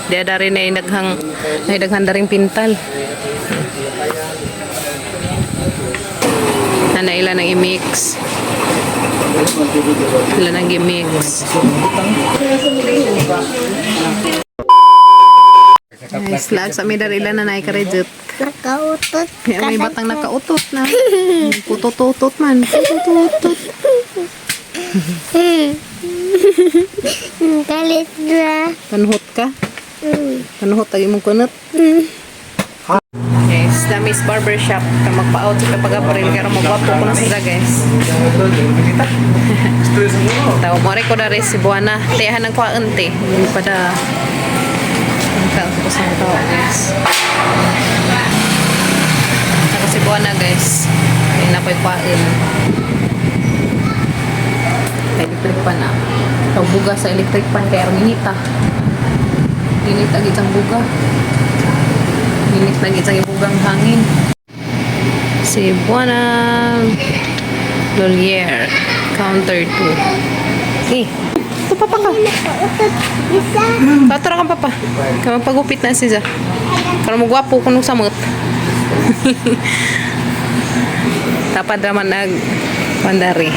Diya dari na daghang na daghan daring pintal. Na na ila nang i-mix. Ila nang i-mix. Guys, lag sa mi dari ila na naikaredjut. Nakautot. Kaya may batang nakautot na. Putututot man. Putututot. Galit na. Panuhot ka? Panuhot tagi mong kunot. Guys, Damis Barber Shop. Kaya magpa-out sa kapag April. Kaya magwapo ko na sila, guys. Tao mo rin ko na rin si Buana. Tiyahan ng kwaon, te. Hindi pa da. Ang tao ko sa tao, guys. Ako si Buana, guys. Kaya na ko'y kwaon. Electric pan ah. Tao buga sa electric pan kaya minita. Init ang isang buga. Init ang isang ibugang hangin. Si Buana Lolier. Counter 2. Eh, ito papa ka. Nakautot. Isa. Tatara ka papa. Kaya magpagupit na siya. Kaya magwapo ko nung samot. Dapat raman nag pandari.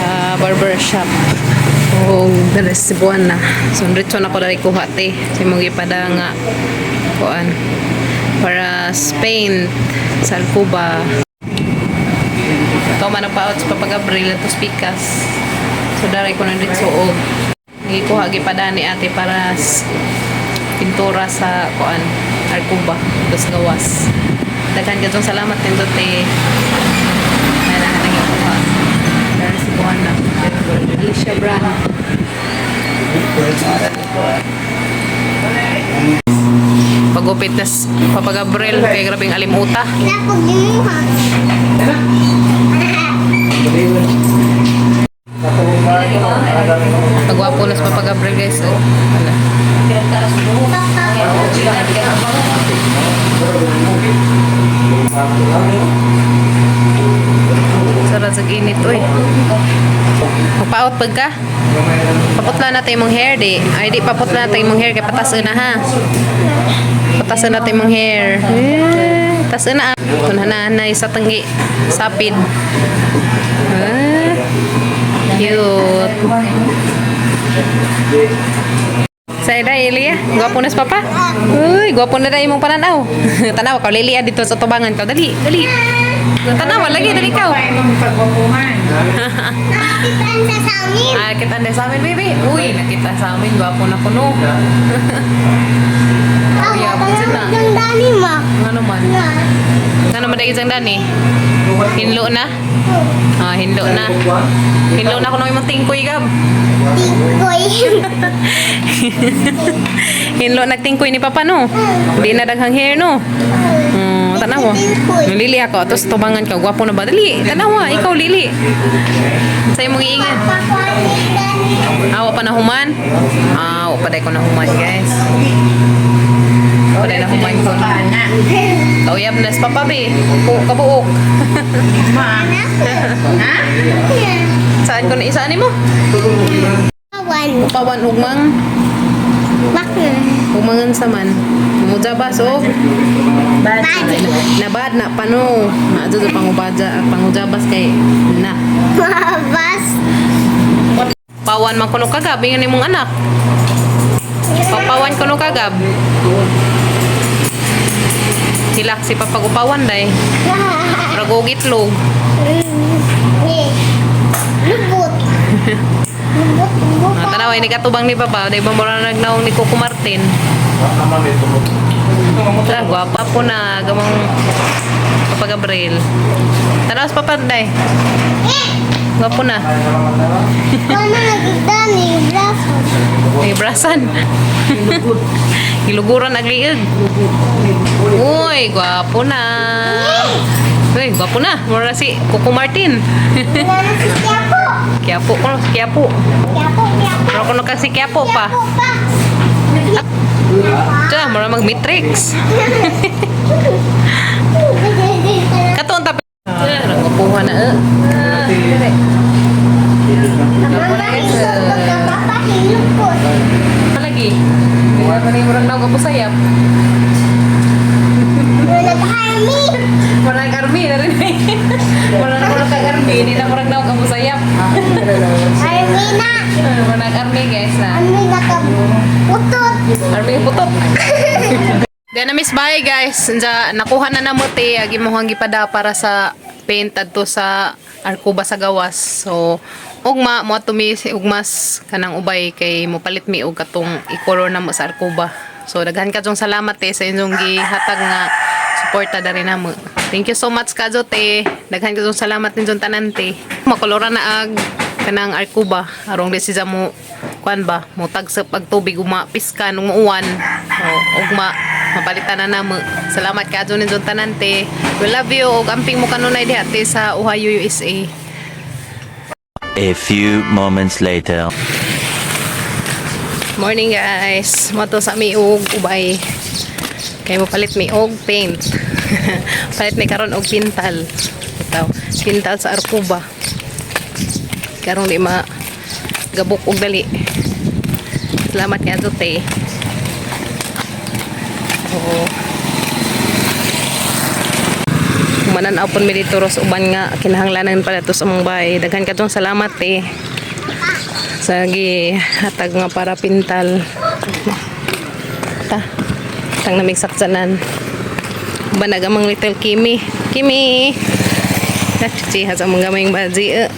Ah, barber shop. O dala si Buana. So diretso na ko dali kuha te. Sa imong gipada nga kuan para Spain sa Alcuba. Ikaw man ang paot sa Papa Gabriel ato spikas. So dari ko na dito og gikuha gipada ni ate para pintura sa kuan Alcuba dos gawas. Daghan kadtong salamat nindot te. Ay na nang ikuha. Dari si Buana. Alicia Brand. Pagupit na Papa Gabriel kay grabing alimuta. Napagimuha. Pagwapo na sa Papa Gabriel, guys. Oh. Wala. Sarap sa init, uy. Magpaot pag ka? Paputla natin imong hair, di. Ay, di, paputla natin imong hair. Kay patas na, ha? Patas na natin imong hair. Eh, tas na, ah. Tunhan na, na, isa tanggi. Sapid. Ah, cute. Sa ida, Elia. Gwapo na sa papa. Uy, gwapo na dahil imong pananaw. Tanaw ka, Lilia, dito sa tubangan ka. Dali, dali. Tanaw, lagi, dali ka. Nakitaan sa amin. Ah, kita na sa amin, baby. Uy, nakita sa amin. Gwapo na kuno. Kuya, bunsin na. Ang dami mo. Ano man? Ano man dahil isang dani? Hinlo na? Ah, hinlo na. Hinlo na kuno imong tingkoy, Gab. Tingkoy. Hinlo nagtingkoy ni Papa, no? Di na daghang hair, no? Tanawa. Lili ako. Tapos tubangan ka. Gwapo na ba? Dali, tanawa. Ikaw, Lili. Sa imong iingan. Awa pa na human? Ah, wa pa dai ko na human, guys. Wa dai na human ko. Kauyab na sa papa, be. Kabuok. Saan ko na isaan mo? Pawan. Upawan ugmang. Bakit? Ugmangan sa man. Mujaba so. Badi. Nabad na pano. Na adto pangubaja, pangujabas kay na. Mabas. Pawan man kuno kagab ingon imong anak. Papawan kuno kagab. Hilak si papagupawan day. Ragog itlog. Lubot. Lubot, lubot. Ah, tanaw ini katubang ni Papa, day ba mo na nagnaong ni Coco Martin. Ah, gwapa po na gamang Papa Gabriel. Tanaw sa Papa day. Gwapo na. Ano nagdani? Braso. May brasan. Giluguran agliid. Uy, gwapo na. Uy, gwapo na. Mura si Coco Martin. Wala na si Kiapo. Kiapo ko, Kiapo. Kiapo, Kiapo. Mura ko na kasi Kiapo pa. Kiapo pa. Diyan, mura mag-matrix. Katuon tapi. Diyan, gwapuhan na. Eh. Mama, hilot ka. Papa, hilot. Lagi. Di ba ni murag naog Abu Sayyaf. Nag-army. Murag army na rin eh. Murag murag kag army, di na murag naog Abu Sayyaf. Army na. Murag army, guys, na. Army na ka. Putot. Army putot. Then na miss bye, guys. Nja nakuha na namo te agi mo hang gipada para sa paint adto sa Arcuba sa gawas. So ugma mo ato mi si ugmas kanang ubay kay mopalit mi og katong i-color namo sa Arcuba. So daghan kajong salamat te sa inyong gihatag nga suporta dari namo. Thank you so much kajo te. Daghan kajong salamat ninyong tanan te. Makolora na ag kanang Arcuba arong di siya mo kuan ba mo tagsap ag tubig uma piskan ug muuwan. So ugma mapalitan na namo. Salamat kajo ninyong tanan te. We love you ug amping mo kanunay diha te sa Ohio, USA. A few moments later. Morning, guys. Moto sa mi og ubay. Kay mo palit mi og paint. Palit mi karon og pintal. Itaw, pintal sa Arcuba. Karon di ma gabok og dali. Salamat kay te. Oo. Manan-aw pon mi dito ros uban nga kinahanglanan pala to sa among bahay. Daghan kadtong salamat te sa hatag nga para pintal. Ta tang namig saksanan banag amang little Kimi. Kimi Nachichiha sa mga gamayng baji eh.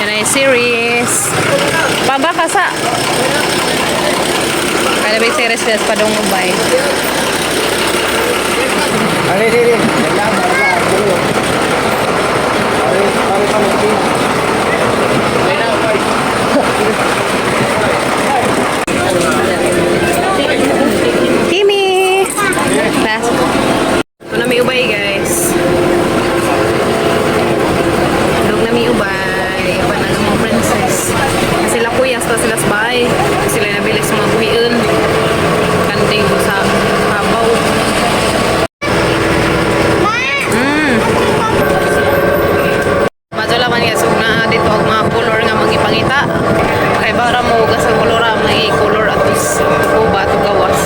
Yan ay series paba ka sa kada may series des padong ubay. Are, are, are. Wala, wala. Are, are, are. Kimi. Last. Ito na may ubay, guys. Dog na may ubay. Panag ang mga princess. Sila kuya, sa sila sa bahay. Sila nabili sa mga buhiin. Kanting sa kabaw. Madula man guys, ug naa dito ang mga color nga magipangita. Kay bara mo gas ang color ang mga color atos uba ato gawas.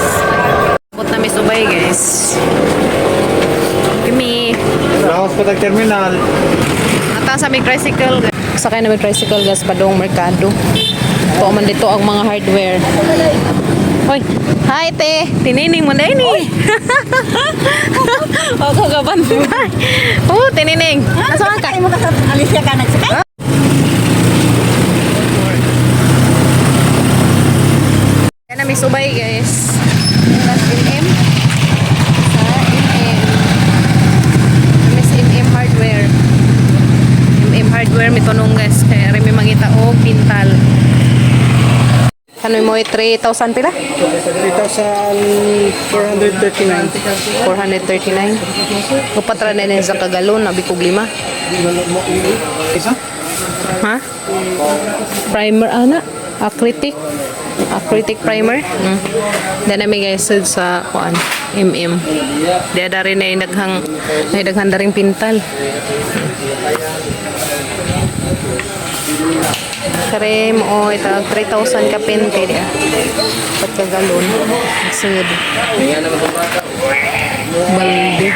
Abot na mi subay, guys. Kimi, Laos pa tag terminal. ata sa may tricycle. Sakay na may tricycle, guys, padong merkado. Tuo man dito ang mga hardware. Hoy, hi te. Tinining mo na ini. Ako ka bantay. Oh, tinining. Asa man ka? Ay mo ka sa Alicia ka nagsakay? Yan na may subay, guys. Tas MM. Sa MM. Miss MM Hardware. MM Hardware may tunong, guys. Kaya rin may mangita og pintal. Ano mo 3,000 pila? 3,439. 439. Upatra na din sa kagalon, abi kog lima. Isa? Ha? Primer ana? Acrylic? Acrylic primer? Dan namin guys sa kuan MM. Diya dari na daghang na daghan daring pintal. Kare mo ito 3,000 ka pente diya. Pat ka galon. Sud. Balde.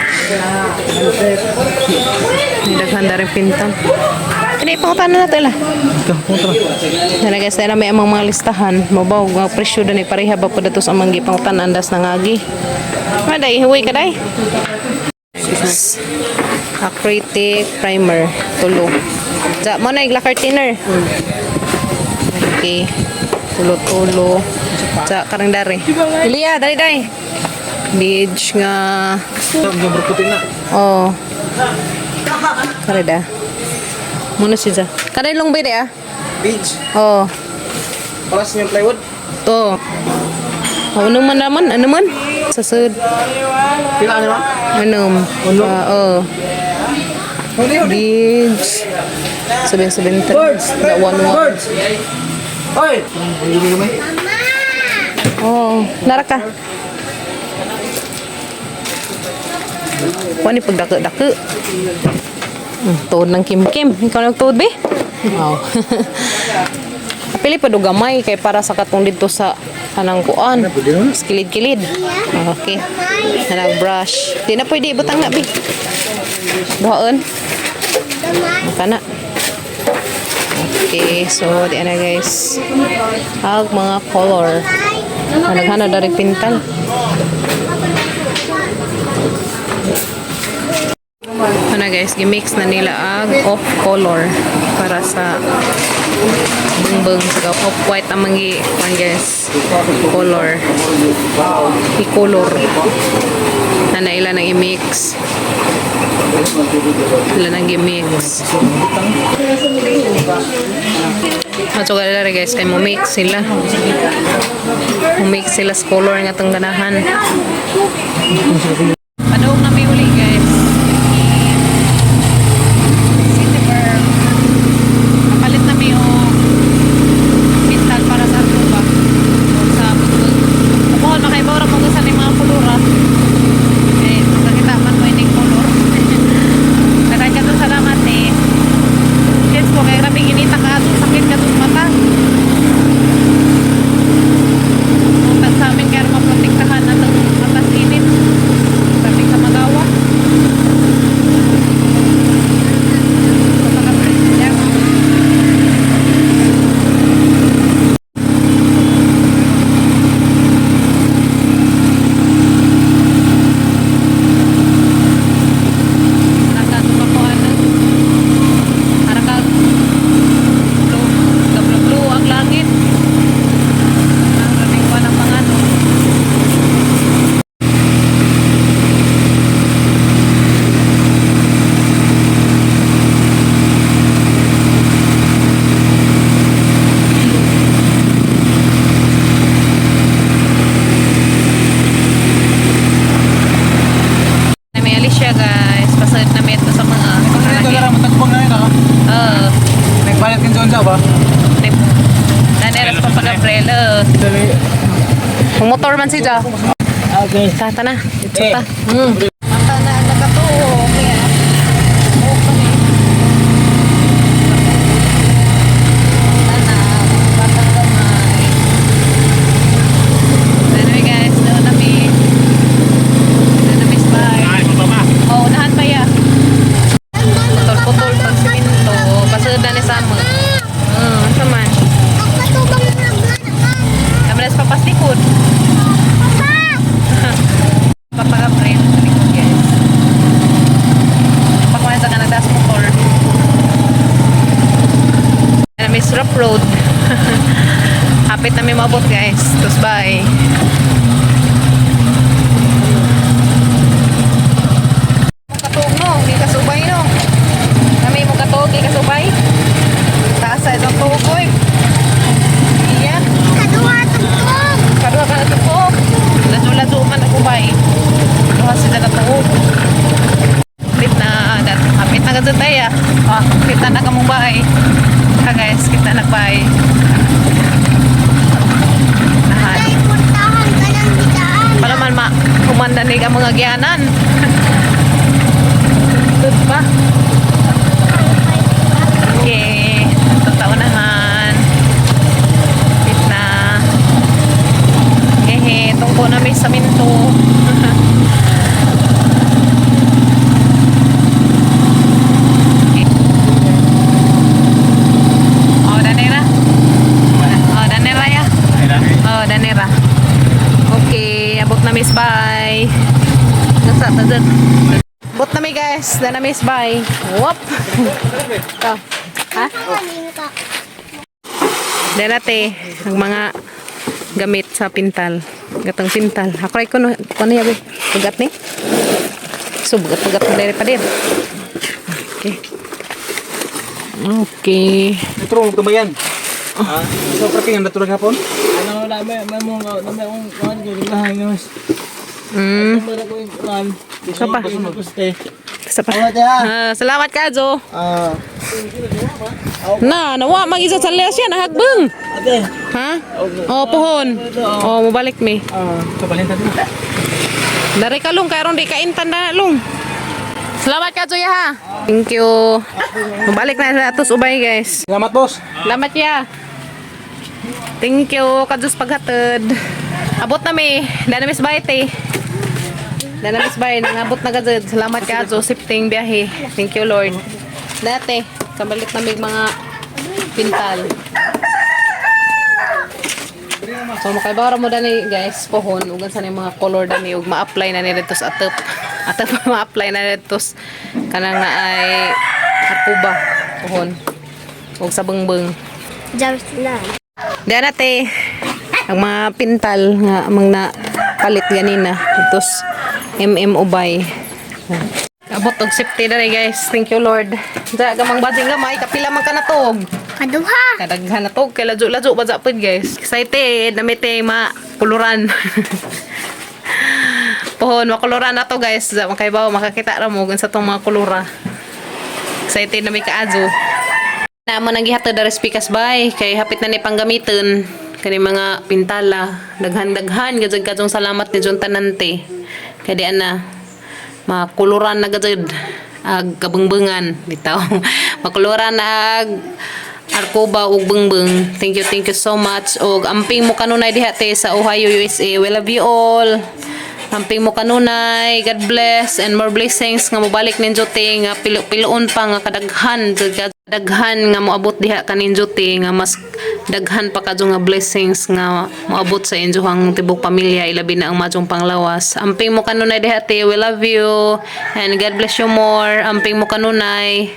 May daghan daring pintal. Ini pangutana na to ila. Ito, punta. Nalagay sa may amang mga listahan. Mabaw nga presyo dani pareha ba po dato sa amang gipangtan andas na ngagi. Maday, huwi ka day. Acrylic primer tulo. Ja, mo na lacquer thinner. Okay. Tulo-tulo. Ja, karang dari. Liya, dali day. Beige nga. Ito, ang puti na. Oh. Kare da. Muna siya. Kare long bay ah. Beach. Oh. Palas niyong plywood. To. Oh, ano man naman? Ano man? Sa sud. Pila niya ba? Ano? Ano? Ah, oh. Huli, huli. Beach. 773. Birds! Da one one. Birds! Oy! Huli, huli. Oh, nara ka. Wani pagdako-dako. Tuod ng kim-kim. Ikaw nagtuod, be? Oh. Pili pa do gamay kay para sa katong dito sa kanang kuan. Kilid-kilid. Okay. Kanang brush. Di na pwede ibutang na bi. Buhaon. Kana. Okay, so di na guys. Ag mga color. Naghanap dari pintal. Ano guys, gimix na nila ang off color para sa bungbong sa off white ang mga kuan guys color. I-color. Na na ila nang i-mix. Ila nang i-mix. Mato ka guys, kay mo mix sila. Mo mix sila sa color nga itong ganahan. Padong na may uli guys. City Pearl. Kapalit na may yung pintal para sa aruba. O sa butbut. Kung makaibaw ra mo kung saan yung mga kulura. Eh, makakita man mo ining color. Daghang ka doon, salamat eh. Yes po, kaya grabe inita ka doon, sakit ka doon mata. Punta sa amin kaya maprotektahan na itong mata sa init. Grabe ka magawa. Blue ang langit. Ang raming kuwan ang pangano. Na may Alicia guys. Pasalit na may ito sa mga Ito na lang, matagpang na yun ah. Oo. Nagbalat kin doon sa ba? Naneras pa pala prelo. Motor man si Ja. Okay. Tata na. Ito ta. Mata na nakatuo. Okay ah. Okay. Tana, batang gamay. Anyway guys, doon na mi. Doon na mi sa bahay. Oh, unahan pa ya. Putol-putol pag siminto. Pasunod na ni Sama. Ano man. Ang patubang na Kamras papas likod. Papa Gabriel sa likod guys. Pakuha sa Canada's motor. Na may rough road. Hapit na may maabot guys. Tapos bye. Katuog no, hindi kasubay no. Kami mo katuog, hindi kasubay. Taas sa itong tugoy. Iya. Kaduha tugtog. Kaduha ka na tuog. Ladyo-ladyo man ako bay. Duha sila na tuog. Kapit na, dat, kapit na ka tayo. Ah, kita na kamong bahay. Ha guys, kita na bay. Nahan. Kay puntahan ka ng bidaan. Para man ma, kumanda ni ka mga giyanan. Tut pa. Okay, totoo naman. Kapit na. Hehe, tungko na may saminto. Okay. Oh, danera. Oh, danera ya. Oh, danera. Okay, abot na miss bye. Nasa ta Abot na mi guys, dana miss bye. Whoop. To. Ha? Ka. Dana te, ang mga gamit sa pintal. Gatong pintal. Ako ray kuno kuno yabi. Bugat ni. So bugat bugat na dere pa din. Okay. Okay. Ito mo tumayan. Ah, ito parking ang naturang hapon. Ano na may may mo na may kung kuan ko na hangos. Wala ko yung kuan. Isa pa. Gusto. Isa pa. Salamat, ah. Ah, salamat ka, Jo. Ah, Na, nawa mag-isa sa siya nahagbeng. ate. Ha? Oh, pohon. Oh, mobalik mi. Ah, Ito balin tayo. Dari ka long, karon di kaintan na long. Salamat ka, Joya ha. Thank you. Mabalik na sa atos ubay, guys. Salamat, boss. Salamat ya. Thank you kadus paghatod. Abot na mi. Dana miss bay te. Dana miss bay nangabot na gazud. Salamat ka Joseph ting biyahe. Thank you, Lord. Date, kabalit na mig mga pintal. So makaibawra mo dani, guys, pohon ug sa ni mga color dani ug ma-apply na ni dito sa atop. Atop ma-apply na dito kanang na ay harkuba pohon ug sa bungbung. Jars na. Diyan ate, ang mga pintal nga amang na palit ganina. Itos MM Ubay. Abot og safety na rin, guys. Thank you, Lord. Da gamang bading gamay kapila man ka natog. Kaduha. Kadaghan na tog kay ladyo-ladyo ba pud, guys. Excited na te ma kuluran. Pohon makuluran na to, guys. Da makaibaw makakita ra mo sa tong mga kulura. Excited na mi kaazo. Na mo nang gihatod diri speakers bay kay hapit na ni panggamiton kani mga pintala daghan-daghan gajud kajong salamat ni John Tanante kay di ana makuluran na gajud ag kabengbengan bitaw makuluran na ag Arcoba ug Bengbeng. Thank you, thank you so much. Og amping mo kanunay diha te sa Ohio, USA. We love you all. Amping mo kanunay. God bless and more blessings nga mobalik ninyo te nga pilo-piloon pa nga kadaghan daghan nga moabot diha kaninyo te nga mas daghan pa kadyo nga blessings nga moabot sa inyohang tibok pamilya ilabi na ang majong panglawas. Amping mo kanunay diha te. We love you and God bless you more. Amping mo kanunay.